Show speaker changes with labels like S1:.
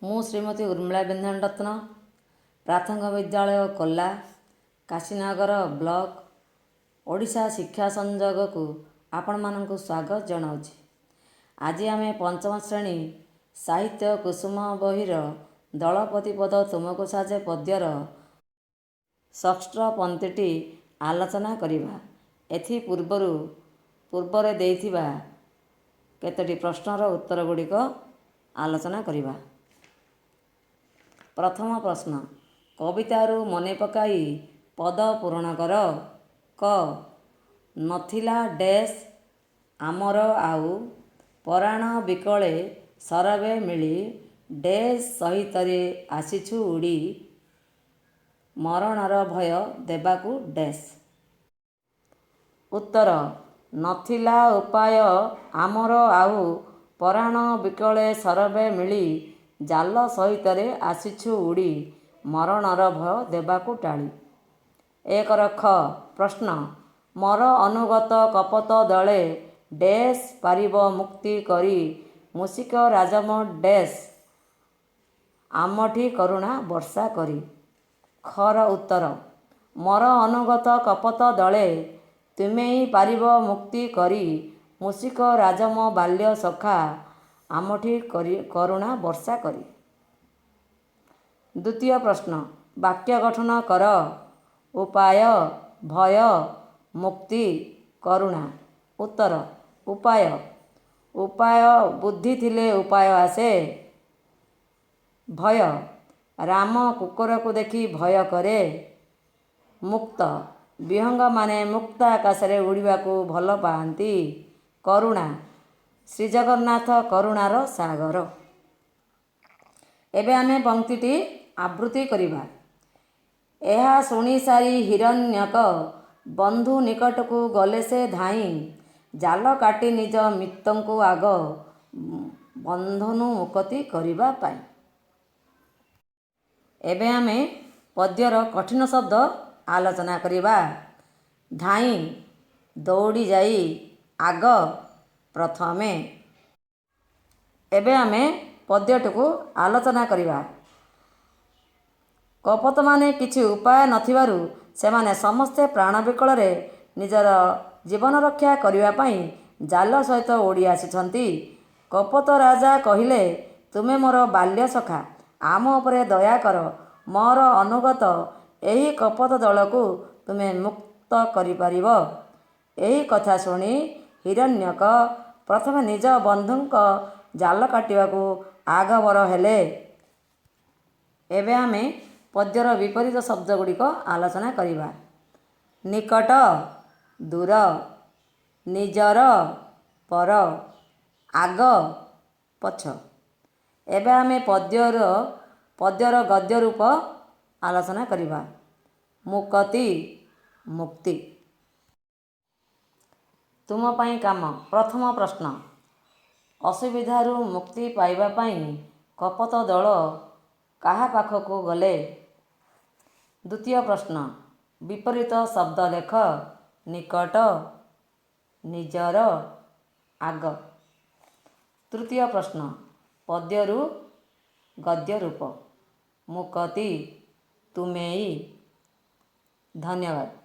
S1: ମୁଁ ଶ୍ରୀମତୀ ଉର୍ମିଳା ବିନ୍ଧାଣୀ ରତ୍ନ, ପ୍ରାଥମିକ ବିଦ୍ୟାଳୟ କୋଲା, କାଶୀନଗର ବ୍ଲକ, ଓଡ଼ିଶା ଶିକ୍ଷା ସଂଯୋଗକୁ ଆପଣମାନଙ୍କୁ ସ୍ୱାଗତ ଜଣାଉଛି। ଆଜି ଆମେ ପଞ୍ଚମ ଶ୍ରେଣୀ ସାହିତ୍ୟ କୁସୁମ ବହିର ଦଳପତି ପଦ ତୁମକୁ ସାଜେ ପଦ୍ୟର ଷଷ୍ଠ ପଂକ୍ତିଟି ଆଲୋଚନା କରିବା। ଏଥି ପୂର୍ବରୁ ପୂର୍ବରେ ଦେଇଥିବା କେତୋଟି ପ୍ରଶ୍ନର ଉତ୍ତର ଗୁଡ଼ିକ ଆଲୋଚନା କରିବା। ପ୍ରଥମ ପ୍ରଶ୍ନ, କବିତାରୁ ମନେ ପକାଇ ପଦ ପୂରଣ କର। କ, ନଥିଲା ଡେସ୍ ଆମର ଆଉ, ପରାଣ ବିକଳେ ସରବେ ମିଳି ଡେସ୍ ସହିତରେ ଆସିଛୁ ଉଡ଼ି, ମରଣର ଭୟ ଦେବାକୁ ଡେସ୍। ଉତ୍ତର, ନଥିଲା ଉପାୟ ଆମର ଆଉ, ପରାଣ ବିକଳେ ସରବେ ମିଳି ଜାଲ ସହିତରେ ଆସିଛୁ ଉଡ଼ି, ମରଣର ଭୟ ଦେବାକୁ ଟାଳି। ଏକର ଖ ପ୍ରଶ୍ନ, ମୋର ଅନୁଗତ କପୋତ ଦଳେ ଡେସ୍ ପାରିବ ମୁକ୍ତି କରି, ମୂଷିକ ରାଜ ମୋ ଡେସ୍ ଆମଠି କରୁଣା ବର୍ଷା କରି। ଖର ଉତ୍ତର, ମୋର ଅନୁଗତ କପୋତ ଦଳେ ତୁମେଇ ପାରିବ ମୁକ୍ତି କରି, ମୂଷିକ ରାଜ ମୋ ବାଲ୍ୟ ସଖା ଆମଠି କରୁଣା ବର୍ଷା କରି। ଦ୍ୱିତୀୟ ପ୍ରଶ୍ନ, ବାକ୍ୟ ଗଠନ କର। ଉପାୟ, ଭୟ, ମୁକ୍ତି, କରୁଣା। ଉତ୍ତର, ଉପାୟ। ଉପାୟ, ବୁଦ୍ଧି ଥିଲେ ଉପାୟ ଆସେ। ଭୟ, ରାମ କୁକୁରକୁ ଦେଖି ଭୟ କରେ। ମୁକ୍ତ, ବିହଙ୍ଗମାନେ ମୁକ୍ତ ଆକାଶରେ ଉଡ଼ିବାକୁ ଭଲ ପାଆନ୍ତି। କରୁଣା, ଶ୍ରୀଜଗନ୍ନାଥ କରୁଣାର ସାଗର। ଏବେ ଆମେ ପଂକ୍ତିଟି ଆବୃତ୍ତି କରିବା। ଏହା ଶୁଣିସାରି ହିରଣ୍ୟକ ବନ୍ଧୁ ନିକଟକୁ ଗଲେ ସେ ଧାଇଁ, ଜାଲ କାଟି ନିଜ ମିତ୍ରଙ୍କୁ ଆଗ ବନ୍ଧନୁ ମୁକତି କରିବା ପାଇଁ। ଏବେ ଆମେ ପଦ୍ୟର କଠିନ ଶବ୍ଦ ଆଲୋଚନା କରିବା। ଧାଇଁ, ଦୌଡ଼ି ଯାଇ। ଆଗ, ପ୍ରଥମେ। ଏବେ ଆମେ ପଦ୍ୟଟିକୁ ଆଲୋଚନା କରିବା। କପୋତମାନେ କିଛି ଉପାୟ ନଥିବାରୁ ସେମାନେ ସମସ୍ତେ ପ୍ରାଣ ବିକଳରେ ନିଜର ଜୀବନ ରକ୍ଷା କରିବା ପାଇଁ ଜାଲ ସହିତ ଉଡ଼ି ଆସିଛନ୍ତି। କପୋତ ରାଜା କହିଲେ, ତୁମେ ମୋର ବାଲ୍ୟ ସଖା, ଆମ ଉପରେ ଦୟା କର। ମୋର ଅନୁଗତ ଏହି କପୋତ ଦଳକୁ ତୁମେ ମୁକ୍ତ କରିପାରିବ। ଏହି କଥା ଶୁଣି ହିରଣ୍ୟକ ପ୍ରଥମେ ନିଜ ବନ୍ଧୁଙ୍କ ଜାଲ କାଟିବାକୁ ଆଗଭର ହେଲେ। ଏବେ ଆମେ ପଦ୍ୟର ବିପରୀତ ଶବ୍ଦ ଗୁଡ଼ିକ ଆଲୋଚନା କରିବା। ନିକଟ, ଦୂର। ନିଜର, ପର। ଆଗ, ପଛ। ଏବେ ଆମେ ପଦ୍ୟର ଗଦ୍ୟ ରୂପ ଆଲୋଚନା କରିବା। ମୁକତି, ମୁକ୍ତି। ତୁମ ପାଇଁ କାମ। ପ୍ରଥମ ପ୍ରଶ୍ନ, ଅସୁବିଧାରୁ ମୁକ୍ତି ପାଇବା ପାଇଁ କପୋତ ଦଳ କାହା ପାଖକୁ ଗଲେ? ଦ୍ୱିତୀୟ ପ୍ରଶ୍ନ, ବିପରୀତ ଶବ୍ଦ ଲେଖ। ନିକଟ, ନିଜର, ଆଗ। ତୃତୀୟ ପ୍ରଶ୍ନ, ପଦ୍ୟରୁ ଗଦ୍ୟ ରୂପ। ମୁକତି, ତୁମେଇ। ଧନ୍ୟବାଦ।